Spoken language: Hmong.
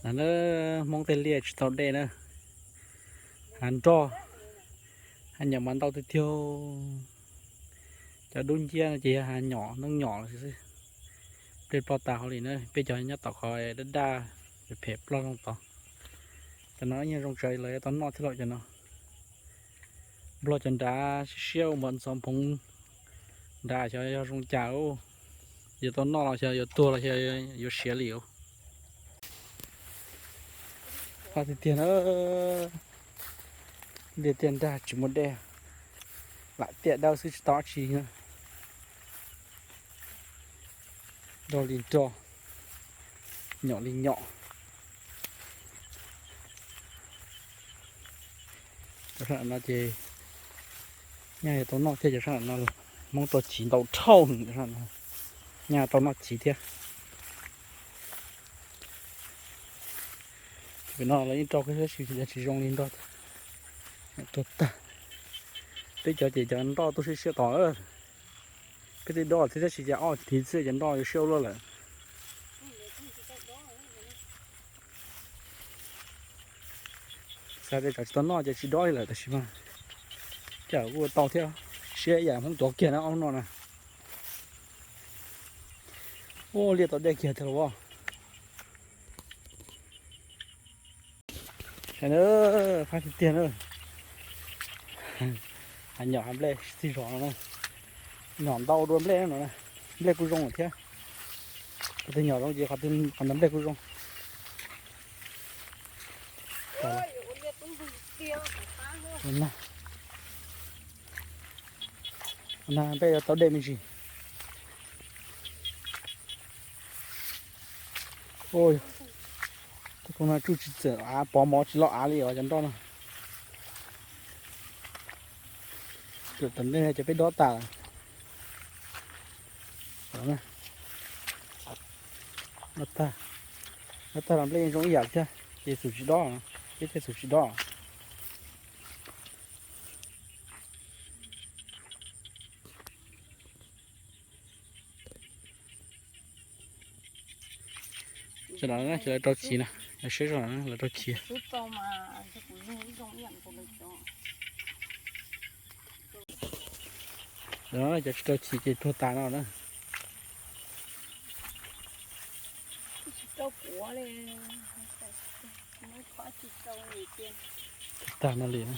Na, Hmoob tej liaj tsis tau dej na, hav nroj, hav nyom mas ntau tiag tiag. Cov dub nciab no ces yog hav nyom noob nyom xwb. Nplej ploj tas hauv li na, peb cov nyob tom qhov daj daj phem ploj zoo tod. Cov no yeej zoo tsawv los yuav tau noj thiab lauj cov no. Nplog cov nrad siab siab ua npog ntxhov phoov nrad xyov yog zoo cas, yuav tau noj los xyov yuav tuag los xyov yuav siav li. Qab tiag tiag na, liaj tiaj nrag tsis muaj dej, lam tiaj dawb xwb tsis tau dab tsi. Nroj li nroj, nyom li nyom. Cov sab no ces nyaj yuav tau noj thiab, cov sab no Hmoob rau chiv ntau dhau, cov sab no nyaj tau noj chiv thiab. Pem no los yeej rau koj saib, tsis zoo li nroj tuag tag. Peb cov ces cov nroj tuaj siab siab tod. Peb twb dob thiab tab sis ces ob tiv txij cov nroj yuav siab ua luaj lawm. Xav tias tsam tsis tau noj ces tsis dob li lawm tab sis mas cas kuj ua tau thiab, siab ib yam Hmoob cov kiag na ob hnub no na. Ua liaj tau dej kiag tiag los. Saib na, fab tiag tiag na. Hav nyom hav nplej txij zos no na, nyom ntau dua nplej no na, nplej kuj zoo lawm thiab. Qhov twg nyom zoo ces qhov ntawd nplej kuj zoo. Npej yuav tau dej me ntsis. Tej khoom no tsuj tsis txawm av, pov mov tsis loj av li os cov nroj no. Tam nej cov peb dob tas. Dob tag, dob tag los nplej zoo ib yam thiab, ces xum tsis dob, peb thiaj xum tsis dob. Tam no ces lawv rau chiv na, yog siab zog lawv rau chiv. Tam no cov tsis rau chiv ces tuag tas no na. Tuag tag no li na.